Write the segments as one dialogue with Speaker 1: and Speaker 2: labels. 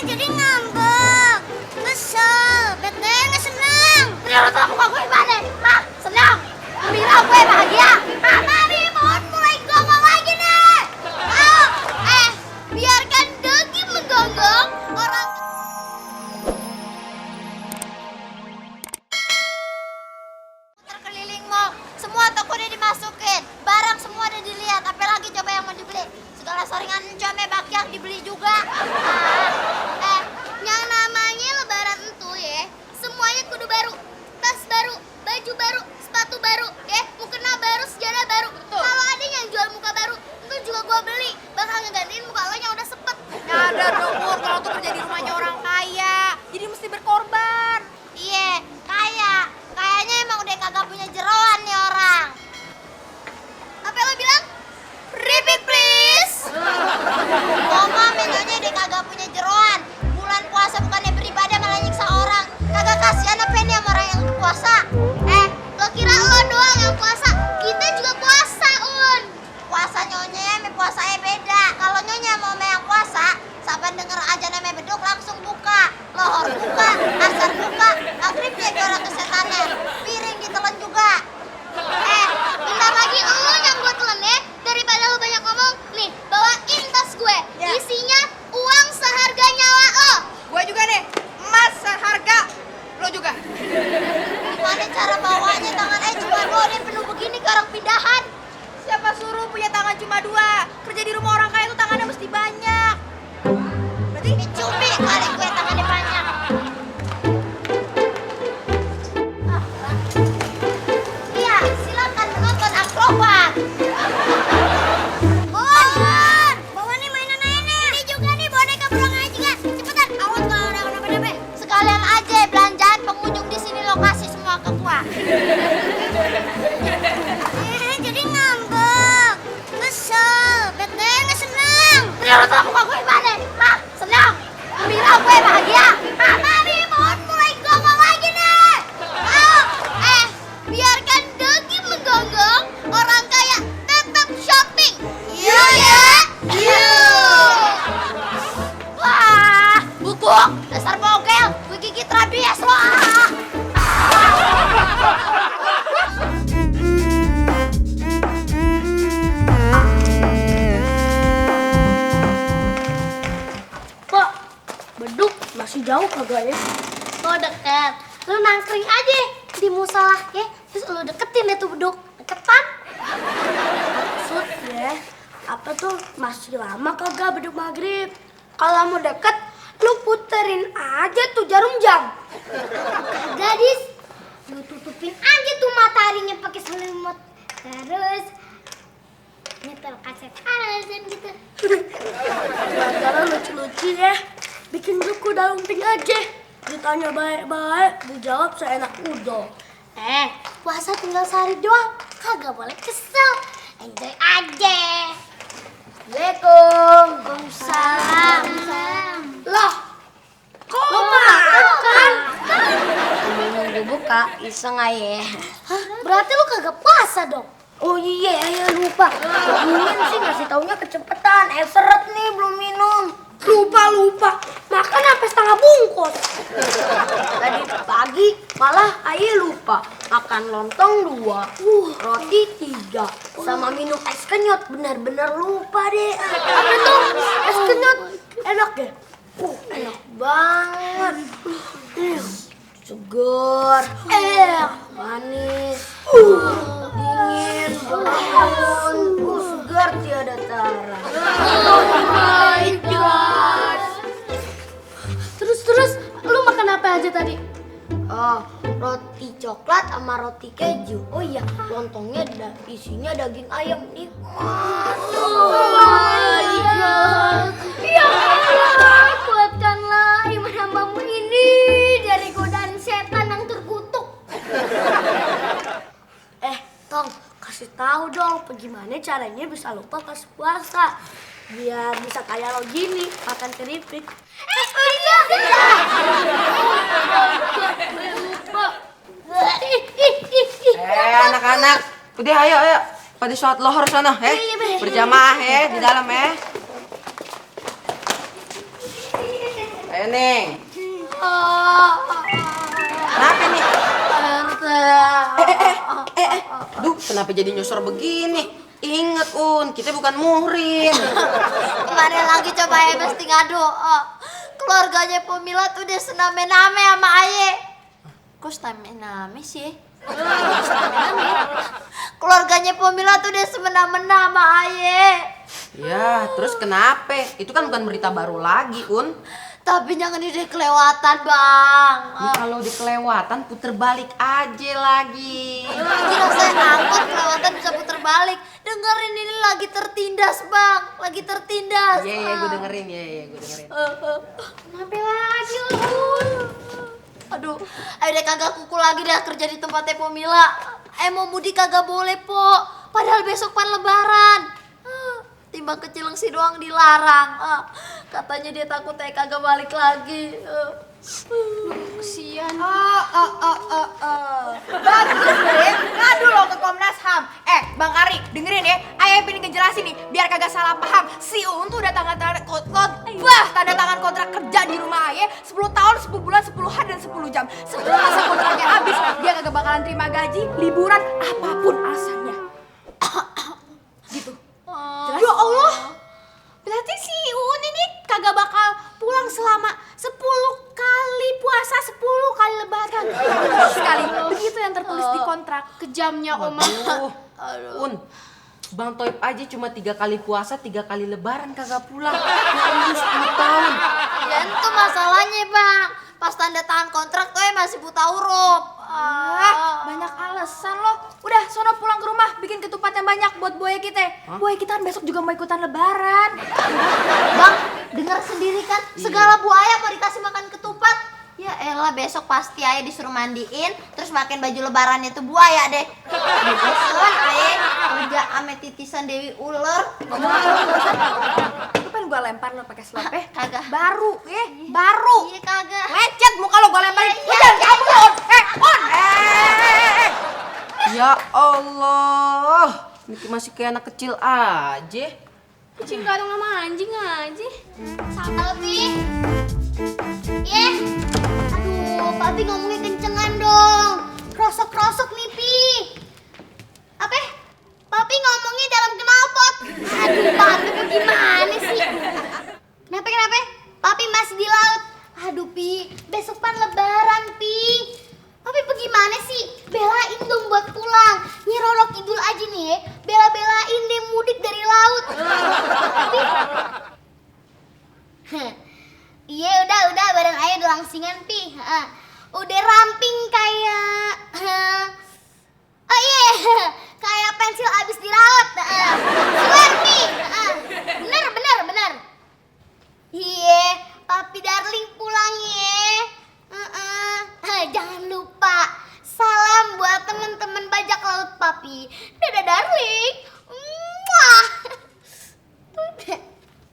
Speaker 1: Jadi ngambek, kesel, bete, nggak seneng. Ternyata muka gue gimana? Hah? Senang? Gembira gue bahagia? Hah? Mami, mohon mulai ngomong lagi nih. Oh, biarkan daging menggonggong orang. Terkeliling mall, semua toko udah dimasukin, barang semua udah dilihat, apalagi coba yang mau dibeli. Segala saringan came bakyak dibeli juga. Yang namanya lebaran itu ya, semuanya kudu baru. Tas baru, baju baru, sepatu baru, ya, mukena baru, sejarah baru. Kalau ada yang jual muka baru, itu juga gua beli. Bakal ngegantiin muka lo yang udah sepet.
Speaker 2: Nyadar dong, Pur, kalau tuh kerja di rumahnya orang kaya, jadi mesti berkorban.
Speaker 1: Iya, kayaknya emang udah kagak punya jeroan nih orang. Apa lo bilang? Repeat please. Ngomong menyonya udah kagak punya jeroan. Bulan puasa bukannya beribadah malah nyiksa orang. Kagak kasihan apa nih sama orang yang puasa? Lo kira lo doang yang puasa? Kita juga puasa, Un. Puasa nyonya sama puasanya beda. Kalau nyonya mau yang puasa, sampai denger aja namanya beduk langsung buka. Lohor buka, asar buka, maghrib jadi orang kesetannya. Piring ditelan juga. Bentar lagi lo yang gue telan ya. Daripada lo banyak ngomong, nih bawain tas gue.
Speaker 2: Ya.
Speaker 1: Isinya uang seharga nyawa lo.
Speaker 2: Gue juga deh, emas seharga. Lo juga.
Speaker 1: Gimana cara bawanya tangan cuma dua nih penuh begini ke orang pindahan.
Speaker 2: Siapa suruh punya tangan cuma dua? Kerja di rumah orang kaya itu tangannya mesti banyak. Berarti
Speaker 1: Cumi kali gue tangannya banyak. Iya, silakan menonton akrobat. Bon, bawa nih mainan ini. Ini juga nih boneka beruang juga. Cepetan, awas kalau ada kenapa-napa. Sekalian aja belanjaan pengunjung di sini lo kasih semua ke gua. Jadi ngambek, kesel, bete, nggak seneng. Ternyata muka gue gimana? Hah? Senang? Gembira gue bahagia? Hah? Mami, mohon mulai ngomong lagi nih. Oh, biarkan daging menggonggong, orang kaya tetap shopping. Iya ya? Iya. Wah, bubuk, dasar bogel, gue gigit rabies lo.
Speaker 3: Pak, beduk masih jauh kagak ya? Oh deket, lu nangkring aja di musola ya, terus lu deketin deh tuh beduk, deketan. Maksud ya, apa tuh masih lama kagak beduk maghrib? Kalau mau deket, lu puterin aja tuh jarum jam.
Speaker 1: Gadis, lu tutupin aja tuh mataharinya pakai selimut. Terus nyetel kaset azan gitu.
Speaker 3: Sekarang lucu-lucu ya, bikin buku dalam ping aja. Ditanya baik-baik, dijawab seenak udah.
Speaker 1: Puasa tinggal sehari doang, kagak boleh kesel. Enjoy aja.
Speaker 3: Assalamualaikum.
Speaker 1: Waalaikumsalam.
Speaker 3: Loh, kok makan? Nunggu buka, iseng aja.
Speaker 1: Hah? Berarti lu kagak puasa dong?
Speaker 3: Oh iya, ya lupa. Mimin sih ngasih taunya kecepatan. Seret nih belum minum. Lupa. Makan sampai setengah bungkus. Tadi pagi malah ayah lupa. Makan lontong 2, roti 3, sama minum es kenyot. Benar-benar lupa deh. Apa tuh? Es kenyot. Enak ya? Enak banget. Segar, manis, dingin, segar tiada tara. Oh my god.
Speaker 1: Terus lu makan apa aja tadi?
Speaker 3: Roti coklat sama roti keju. Oh iya, lontongnya isinya daging ayam nikmat.
Speaker 1: Oh my god. Ya Allah, kuatkanlah iman hambamu ini dari godaan setan yang terkutuk.
Speaker 3: Tong, kasih tahu dong bagaimana caranya bisa lupa pas puasa. Biar bisa kayak lo gini, makan keripik.
Speaker 4: Anak-anak, udah ayo pada sholat lohor sana, berjamaah di dalam. Neng. Kenapa nih? Duh, kenapa jadi nyosor begini? Ingat, kita bukan muhrim.
Speaker 1: Kemarin lagi coba mesti ngadu. Keluarganya Pemila tuh udah sename-name sama Aye. Kok sename-name sih? Keluarganya Pemila tuh udah semena-mena sama Aye.
Speaker 4: Ya, terus kenapa? Itu kan bukan berita baru lagi,
Speaker 1: Tapi jangan udah kelewatan, Bang.
Speaker 4: Ini kalau dikelewatan puter balik aja lagi.
Speaker 1: Kira saya angkot kelewatan bisa puter balik. Dengerin ini lagi tertindas, Bang. Lagi tertindas.
Speaker 4: Iya, gue dengerin. gue dengerin.
Speaker 1: Kenapa lagi lu? Aduh, ayo deh kagak kuku lagi dah kerja di tempatnya Pemila. Mau mudik kagak boleh, Po. Padahal besok pan lebaran. Timbang ke Cilengsi doang dilarang. Katanya dia takut kagak balik lagi. Kesian.
Speaker 2: Bagus deh, ngadu lo ke Komnas HAM. Bang Ari, dengerin ya, Ayah pengen ngejelasin nih, biar kagak salah paham. Si Uun tuh udah tanda tangan kontrak kerja di rumah Ayah 10 tahun, 10 bulan, 10 hari, dan 10 jam. Sebelum masa kontraknya habis, dia kagak bakalan terima gaji, liburan, apapun alasannya. Gitu. Ya Allah, berarti si Uun ini kagak bakal pulang selama 10 kali puasa, 10 kali lebaran. Sekali, begitu yang tertulis di kontrak. Kejamnya Oma.
Speaker 4: Aduh. Bang Toib aja cuma 3 kali puasa, 3 kali lebaran kagak pulang. Ini 10 tahun.
Speaker 1: Ya itu masalahnya, Bang. Pas tanda tangan kontrak tuh masih buta huruf.
Speaker 2: Banyak alasan loh. Udah, sono pulang ke rumah, bikin ketupat yang banyak buat buaya kita. Buaya kita kan besok juga mau ikutan lebaran.
Speaker 1: Bang, dengar sendiri kan, segala buaya mau dikasih makan ketupat. Ya elah, besok pasti Ayah disuruh mandiin, terus pakein baju lebarannya tuh buaya deh. Besokan Ayah kerja ame titisan Dewi Ular.
Speaker 2: Itu pengen gua lempar lo pakai slap
Speaker 1: Kagak.
Speaker 2: Baru, baru.
Speaker 1: Iya kagak.
Speaker 2: Lecet muka lo gua lemparin.
Speaker 1: Iya,
Speaker 2: Jangan kabur.
Speaker 4: Ya Allah, ini masih kayak anak kecil aja.
Speaker 2: Kucing garong sama anjing aja.
Speaker 1: Papi. Iya. Aduh, Papi ngomongnya kencengan dong. Krosok-krosok nih, Pi. Apa? Papi ngomongnya dalam knalpot. Aduh, Papi gimana sih? Kenapa? Papi masih di laut. Aduh, Pi, besok pan lebaran, Pi. Papi bagaimana sih? Belain dong buat pulang. Nyi Roro Kidul aja nih ya, bela-belain deh mudik dari laut. Tapi iya udah badan Ayah udah langsingan, Pi. Udah ramping kayak oh iya, kayak pensil abis dirawat. Swear, Pi. Bener. Iya, Papi darling pulang ya. Jangan lupa salam buat temen-temen bajak laut Papi. Dadah darling. Muah.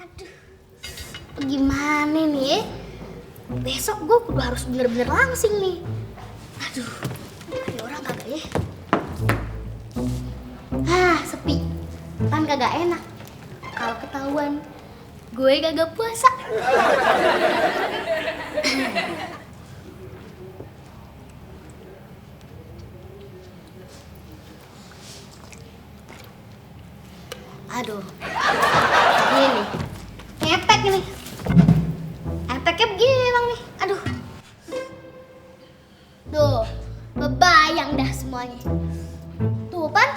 Speaker 1: Aduh. Gimana nih? Besok gue kudu harus bener-bener langsing nih. Aduh. Ada orang kagak ya? Sepi. Kan kagak enak. Kalau ketahuan gue kagak puasa. Aduh, ini nih, ngepek ini. Efeknya begini emang nih, aduh. Tuh, kebayang dah semuanya. Tuh kan,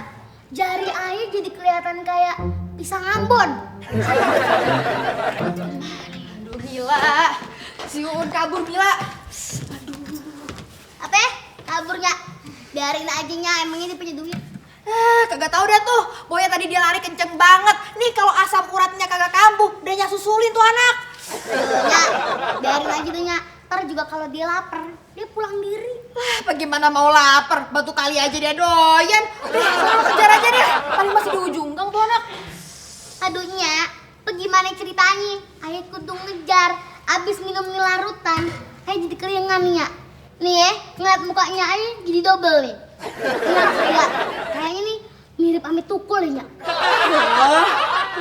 Speaker 1: jari Ayah jadi kelihatan kayak pisang Ambon.
Speaker 2: Aduh, Mila. Si Uun kabur, Mila.
Speaker 1: Apa? Kaburnya? Biarin aja nya, emangnya dia punya duit.
Speaker 2: Kagak tahu dah tuh. Boya tadi dia lari kenceng banget. Nih kalau asam uratnya kagak kambuh, dia susulin tuh anak.
Speaker 1: Nya, biarin aja tuh nya. Ntar juga kalau dia lapar, dia pulang diri.
Speaker 2: Bagaimana mau lapar? Batu kali aja dia doyan. Sono kejar aja deh. Paling masih di ujung gang tuh anak.
Speaker 1: Aduh nya, bagaimana ceritanya? Ayah kudu ngejar. Abis minum mie larutan, Ayah jadi keringan nih ya. Nih ya, ngeliat mukanya Ayah jadi double nih. Enggak, kayaknya nih mirip Amit Tukul ya,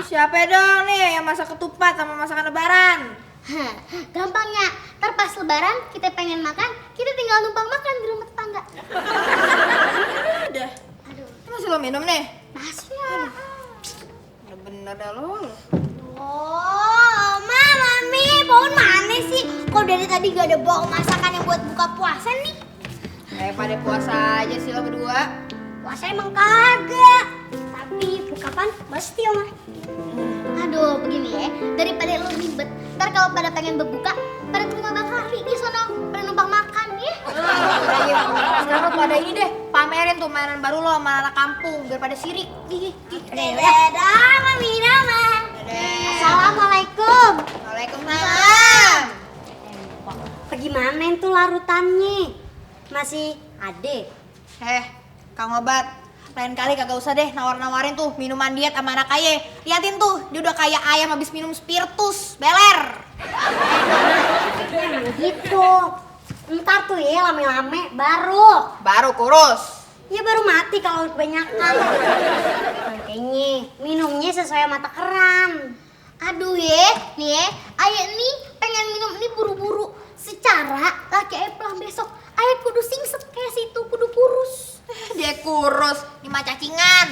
Speaker 2: Siapa dong nih yang masak ketupat sama masakan lebaran?
Speaker 1: Hah, gampangnya, ntar pas lebaran kita pengen makan, kita tinggal numpang makan di rumah tetangga.
Speaker 2: Udah.
Speaker 1: Aduh,
Speaker 2: Masih lo minum nih?
Speaker 1: masih lah.
Speaker 2: Bener dah lo.
Speaker 1: Oh, Mami, bawang mana sih? Kok dari tadi gak ada bawang masakan yang buat buka puasa nih?
Speaker 2: Pada puasa aja sih lo berdua.
Speaker 1: Puasa emang kagak. Tapi kapan? Pasti, Oma. Aduh, begini ya. Daripada lo ribet, ntar kalau pada pengen berbuka, pada ke rumah Bang Harli di sono, pada numpang makan ya.
Speaker 2: Udah ya, sekarang lo pada ini deh, pamerin tuh mainan baru lo sama anak kampung biar pada sirik.
Speaker 1: Dadah, Mami Rama. Assalamualaikum.
Speaker 2: Waalaikumsalam.
Speaker 3: Pergi mana tuh larutannya? Masih ade?
Speaker 2: Kang Obat, lain kali kagak usah deh nawar-nawarin tuh minuman diet sama anak kaya. Liatin tuh, dia udah kayak ayam habis minum spiritus, beler.
Speaker 3: Emang gitu. Ntar tuh ya lame-lame
Speaker 2: Baru kurus.
Speaker 3: ya baru mati kalau kebanyakan. Makanya minumnya sesuai mata keran.
Speaker 1: Aduh nih ayah nih pengen minum ini buru-buru. Secara laki ayah pulang besok, ayah kudu singset kayak situ, kudu kurus.
Speaker 2: Dia kurus, ini mah cacingan.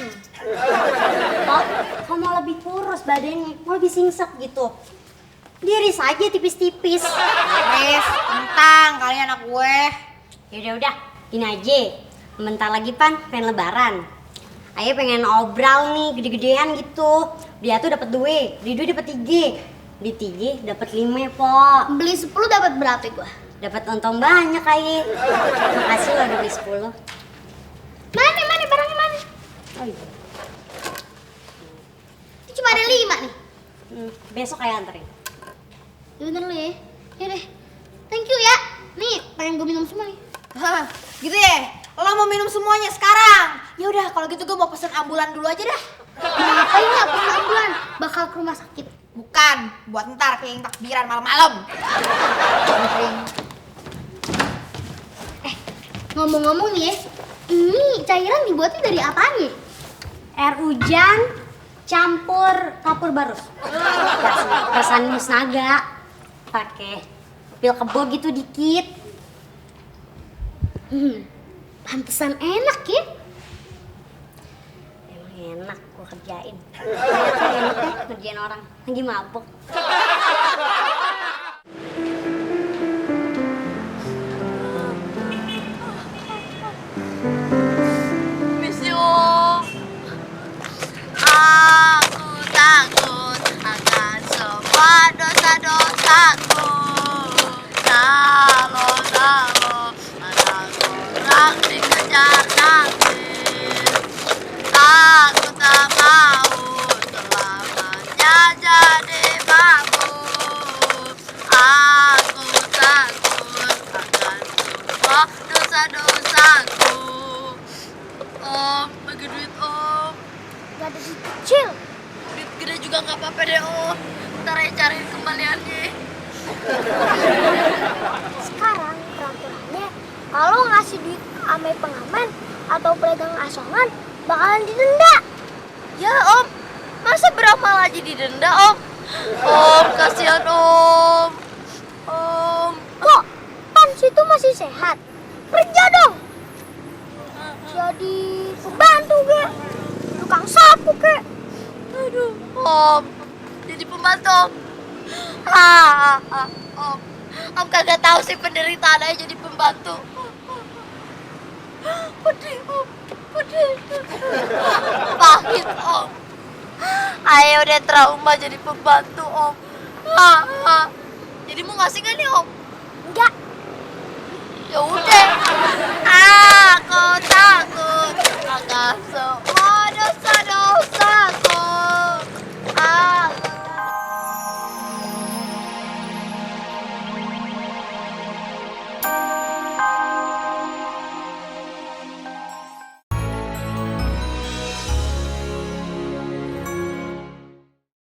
Speaker 3: Kok kamu lebih kurus badannya, mau lebih singset gitu. Diri saja tipis-tipis.
Speaker 2: Iris, tentang kalian anak gue.
Speaker 3: Udah, gini aja. Bentar lagi pan, pengen lebaran. Ayah pengen obral nih, gede-gedean gitu. Dia tuh dapat 2, di 2 dapat 3, di 3 dapat 5 po.
Speaker 1: Beli 10 dapat berapa gua?
Speaker 3: Dapat untung banyak ayah. Makasih lo udah beli 10.
Speaker 1: Mana barangnya mana?
Speaker 3: Oh iya.
Speaker 1: Ini cuma ada 5 nih.
Speaker 3: Besok ayah anterin.
Speaker 1: Bener lu ya. Ya deh. Thank you ya. Nih, pengen gue minum semua nih.
Speaker 2: Hah, gitu ya? Lo mau minum semuanya sekarang? Ya udah, kalau gitu gue mau pesen ambulan dulu aja dah.
Speaker 1: Ngapain nggak pulang ambulan? Bakal ke rumah sakit.
Speaker 2: Bukan, buat ntar keliling takbiran malam-malam.
Speaker 1: Ngomong-ngomong nih ya, ini cairan dibuatnya dari apaan ya?
Speaker 3: Air hujan campur kapur barus. Perasaan musnaga. Pakai pil kebo gitu dikit.
Speaker 1: Pantesan enak ya.
Speaker 3: Emang enak gua kerjain. Ternyata enak ya kerjain orang lagi mabuk.
Speaker 1: Aku takut akan semua dosa-dosaku. Kalau anak orang dikejar takdir, aku tak mau selamanya jadi mabuk. Aku takut akan semua dosa-dosaku. Om, bagi duit om. Gak ada duit kecil. Duit gede juga gak apa-apa deh om. Ntar aja cariin kembaliannya. Sekarang peraturannya kalau ngasih duit ame pengamen atau pedagang asongan bakalan didenda. Ya om, masa beramal aja didenda om? Om, kasihan om. Om. Kok kan situ masih sehat? Kerja dong. Jadi pembantu ke, tukang sapu ke. Aduh, om, jadi pembantu om. Om kagak tahu sih penderitaan aja jadi pembantu. Pedih om, pedih. Pahit om. Ayo udah trauma jadi pembantu om. Jadi mau ngasih gak nih om? Enggak. Ya udah. Aku takut akan semua dosa-dosa.